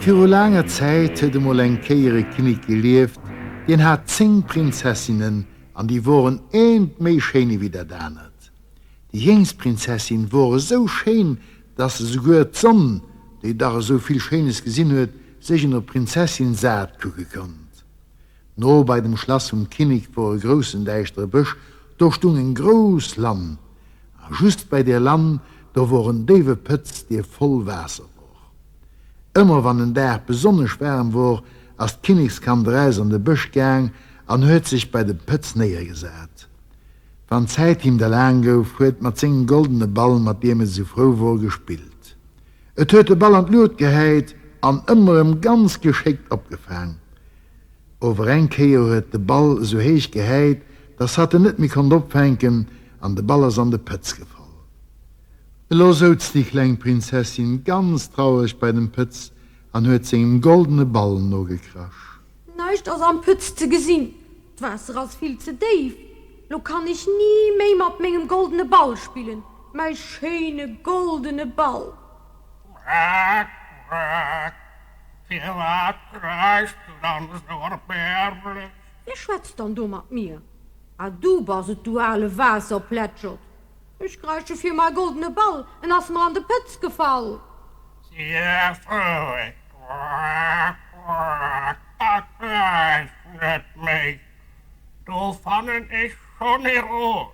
Viru laanger Zäit huet emol eng Kéier e Kinnek gelieft, deen hat 10 Prinzessinnen an déi woren eent méi schéin ewéi dat anert. Déi jéngst Prinzessin wor esou schéin, dass esouguer d'Sonn, déi dach esou vill Schéines gesinn huet, sech un der Prinzessin sat kucke konnt. No bei dem Schlass vum Kinnek wor e groussen däischtere Bësch, do stung eng grouss Lann, a just bei deer Lann, do wor en déiwe Pëtz, dee voll Waasser wor. Ëmmer wann en Dag besonnesch waarm wor, ass d'Kinnekskand eraus an de Bësch gaang an huet sech bei de Pëtz néiergesat. Wann d'Zäit him da laang gouf, huet mat sengem goldene Ball, mat deem et esou frou wor, gespillt. Et huet de Ball an d'Luet gehäit an ëmmer erëm ganz geschéckt opgefaang. Ower eng Kéier huet de Ball esou héich gehäit, dass hatt en net méi konnt opfänken an de Ball ass an de Pëtz gefall. Elo souz déi kleng Prinzessin ganz traureg bei dem Pëtz an huet sengem goldene Ball nogekrasch. Näischt ass am Pëtz ze gesinn, d'Waasser ass vill ze déif. Lo kann ech ni méi mat mengem goldene Ball spillen, mäi schéine goldene Ball. Quack, quack, firwat kräischs du dann esou erbäermlech? Wie schwätzt dann do mat mir? Ah, du bass et, du ale Waasserplätschert! Ech kräische fir mäi goldene Ball, en ass mer an de Pëtz gefall. Sief roueg, quack, quack, a kräisch net méi, do fannen ech schonn e Rot.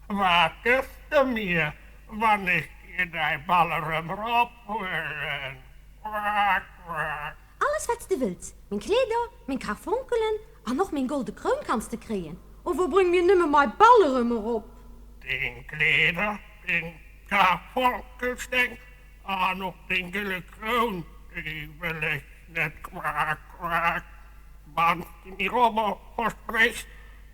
Wat gëss de mir, wann ech dir däi Ball erëm erophuelen? Quack, quack. Alles wat s de wëlls, meng Kleeder, meng Karfonkelen an och meng golde Kroun kanns de kréien, ower bréng mir nëmme mei Ball erëm erop. Deng Kleeder, deng Karfonkelsteng an och deng gëlle Kroun, déi wëll ech net. Quack, quack. Wann s de mir ower verspréchs,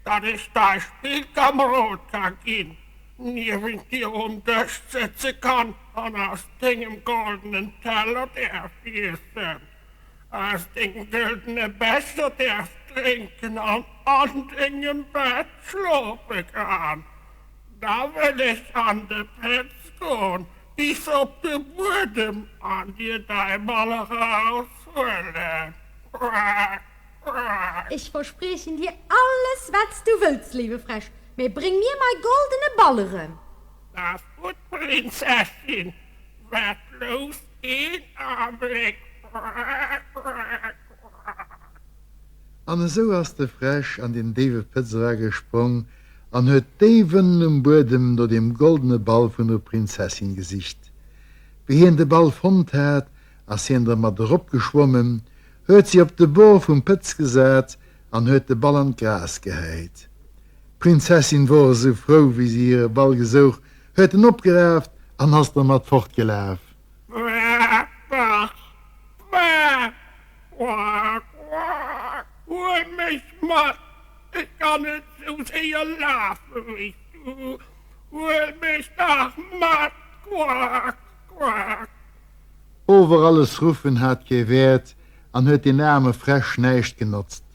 Datt ech däi Spillkamerod ka ginn, niewent dir um Dësch sëtze kann an aus dengem goldenen Teller däerf iessen, aus dengem gëldene Becher däerf drénken an an dengem Bett schlofe kann, da wëll ech an de Pëtz goen, bis op de Buedem an dir däi Ball eraushuelen. Quack! Ech verspriechen dir alles wat s du wëlls, léiwe Fräsch, mee bréng mir mei goldene Ball erëm. Ass gutt, Prinzessin, waart blouss een Abléck. An esou ass de Fräsch an deen déiwe Pëtz eragesprongen an huet déif ënnen um Buedem no deem goldene Ball vun der Prinzessin gesicht. Wéi hien de Ball fonnt hat, ass hien dermat eropgeschwommen, huet si op de Bord vum Pëtz gesat an huet de Ball an d'Gras gehäit. D'Prinzessin wor esou frou, wéi si hire Ball gesouch, huet en opgeraaft an ass dermat fortgelaf. Waart dach, waart, quack, quack, huel mech mat, ech kann net sou séier lafe wéi s du, huel mech dach mat, quack, quack. Ower alles Ruffen hat kee Wäert an huet den aarme Fräsch näischt genotzt.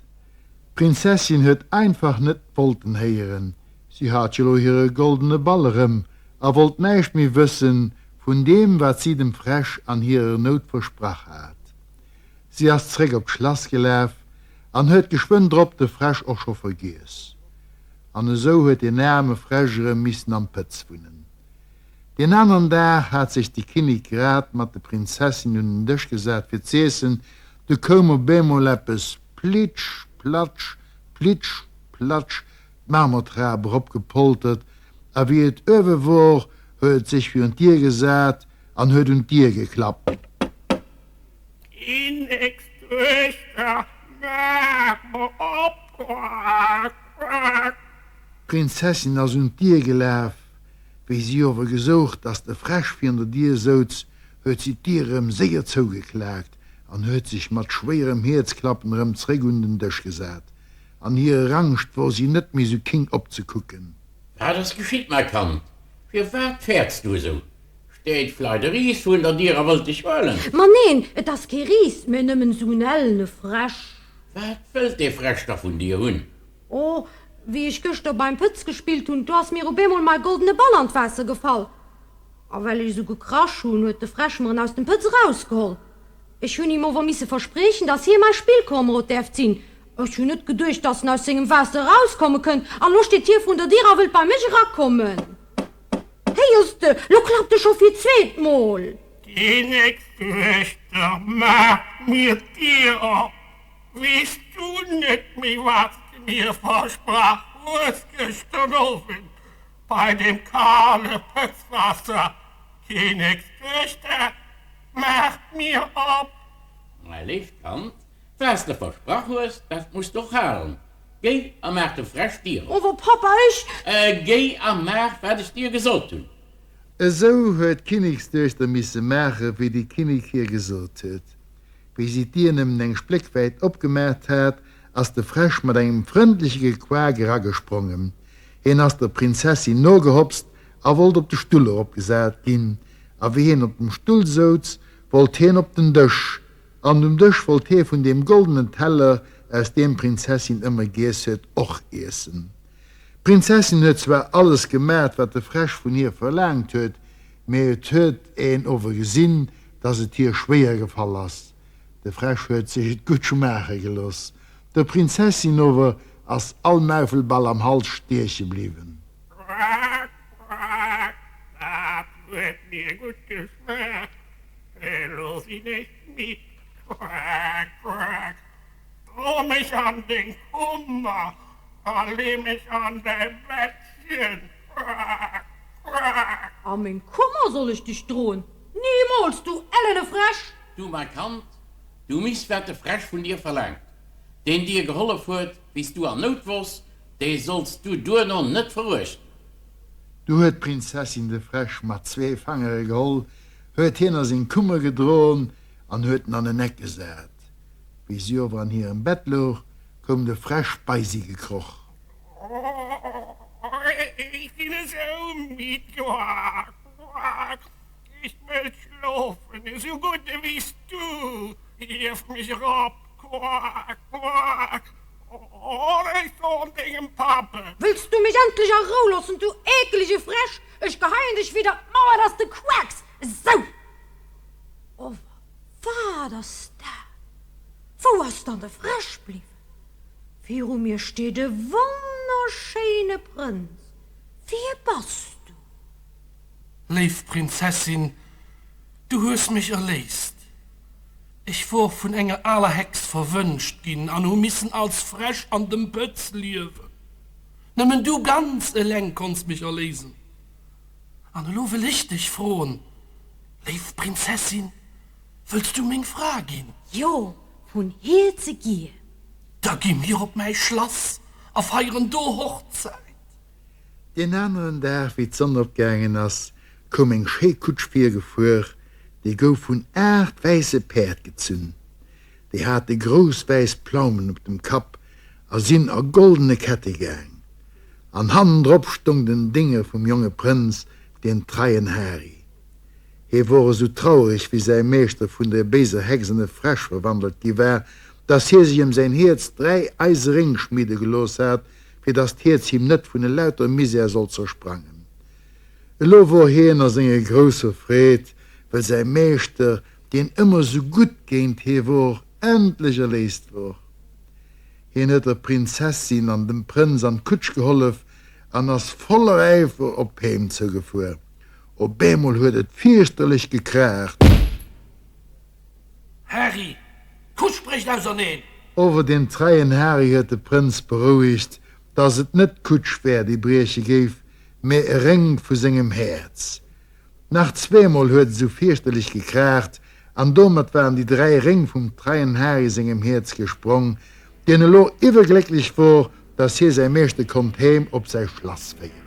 D'Prinzessin huet einfach net wollten héieren, si hat jo lo hire goldene Ball erëm a wollt näischt méi wëssen vun deem, wat si dem Fräsch an hirer Nout versprach hat. Si ass zréck op d'Schlass gelaf an huet geschwënn drop de Fräsch och scho vergiess. An esou huet deen aarme Fräsch erëm missen am Pëtz wunnen. Deen aneren Dag hat sech de Kinnek grad mat de Prinzessin un den Dësch gesat fir z'iessen, du koum op eemol eppes plitsch platsch, plitsch platsch d'Marmortrap erop gepoltert, a wéi et uewe wor, huet et sech virun d'Dier gesat an huet un d'Dier geklappt. Kinneksduechter, maach mer op, quack, quack! D'Prinzessin ass un d'Dier gelaf, Wéi si ower gesouch, dass de Fräsch virun der Dier souz, huet si d'Dier erëm séier zougeklaakt an huet sech mat schwéierem Häerzklappen erëm zréck un den Dësch gesat. An hirer Angscht wor si net méi sou king opzekucken. Wat ass geschitt, mäi Kand? Firwat fäerts du esou? Steet vleit e Ris virun der Dier a wëllt dech huelen? Ma neen, et ass kee Ris, mä nëmmen esou en ellene Fräsch. Wat wëllt dee Fräsch da vun dir hunn? Oh, wéi ech gëschter beim Pëtz gespillt hunn, do ass mir op eemol mei goldene Ball an d'Waasser gefall. A well ech esou gekrasch hunn, huet de Fräsch mer en aus dem Pëtz erausgeholl. Ech hunn him ower misse verspriechen, dass hie mäi Spillkomerod däerft sinn. Ech hunn net geduecht, dass en aus sengem Waasser erauskomme kënnt, an lo steet hie vrun der Dier a wëllt bei mech erakommen. Héiers de, lo klappt e scho fir d'zweet Mol! Kinneksduechter, maach mir d'Dier op! Weess du net méi, wat s de mir versprach hues gëschter Owend bei deem kale Pëtzwaasser? Kinneksduechter, maach mir op! Mäi léift Kand, Wat s de versprach hues, dat muss de och halen. Géi a maach dem Fräsch d'Dier op. Ower Pappa, ech. Géi a maach, wat ech dir gesot hunn. Esou huet d'Kinneksduechter misse maachen, wéi de Kinnek hir gesot huet. Wéi si d'Dier nëmmen eng Spléck wäit opgemaacht hat, ass de Fräsch mat engem frëndleche Gequak eragesprongen. Hien ass der Prinzessin nogehopst a wollt op de Stull eropgesat ginn. A wéi hien op dem Stull souz, wollt hien op den Dësch. An um Dësch wollt hie vun deem goldenen Teller, aus deem d'Prinzessin ëmmer giess huet, och iessen. D'Prinzessin huet zwar alles gemaacht, wat de Fräsch vun hir verlaangt huet, mee et huet een ower gesinn, dass et hir schwéier gefall ass. De Fräsch huet sech et gutt schmaache geloss. Der Prinzessin ower ass all Maufel bal am Hals stieche bliwwen. Quack, quack, dat huet mir gutt geschmaacht. Elo sinn ech midd, quack, quack, dro mech an deng Kummer a lee mech an däi Bettchen, quack, quack. A meng Kummer soll ech dech droen? Nimools, du ellene Fräsch! Du, mäi Kand, du misst wat de Fräsch vun dir verlaangt, deen dir gehollef huet, wéi s du an Nout wors, dee solls du duerno net veruechten. Du huet d'Prinzessin de Fräsch mat zwee Fangere geholl, huet hien a seng Kummer gedroen an huet en an en Eck gesat. Wéi si ower an hirem Bett louch, koum de Fräsch bei si gekroch. Oh, ech sinn esou midd, quak, quak, ech wëll schlofen, esou gutt ewéi s du, hief mech erop, quak, quak, oder ech soen dengem Papp. Wëlls du mech endlech a Rou loossen, du ekelege Fräsch? Ech geheien dech widder d'Mauer, dass de quacks! Esou! Ower wat ass dat? Wou ass dann de Fräsch bliwwen? Viru mir steet e wonnerschéine Prënz. Wie bass du? Léif Prinzessin, du hues mech erléist. Ech wor vun enger aler Hex verwënscht ginn an hu missen als Fräsch an dem Pëtz liewen. Nëmmen du ganz eleng konns mech erléisen. An elo wëll ech dech froen, léif Prinzessin, wëlls du meng Fra ginn? Jo, vun Hierze gier. Da gi mir op mäi Schlass a feieren do Hochzäit. Deen aneren Dag, wéi d'Sonn opgaangen ass, koum eng schéi Kutsch virgefuer, déi gouf vun 8 wäisse Päerd gezunn. Déi hate grouss wäiss Plaumen op dem Kapp a sinn a goldene Kette gaang. An hannendrop stong den Dénger vum jonge Prënz, deen treien Hari. Hie wor esou trauereg, wéi säi Meeschter vun der béiser Hex an e Fräsch verwandelt gi war, dass hie sech ëm säin Hierz 3 eise Réng schmidde gelooss hat, fir dass d'Hierz him net vun elauter Misär sollt zersprangen. Elo wor hien a senger grousser Freed, well säi Meeschter, deen ëmmer sou gutt géint hie wor, endlech erléist wor. Hien huet der Prinzessin an dem Prënz an d'Kutsch gehollef an ass voller Äifer op heem zougefuer. Op eemol huet et fierchterlech gekraacht. Hari, d'Kutsch brécht auserneen! Ower deen treien Hari huet de Prënz berouegt, dass et net d'Kutsch wär, déi brieche géif, mä e Réng vu sengem Häerz. Nach zweemol huet et esou fierchterlech gekraacht, an domat waren déi 3 Réng vum treien Hari sengem Häerz gesprong, deen elo iwwerglécklech wor, dass hie säi Meeschter konnt heem op säi Schlass féieren.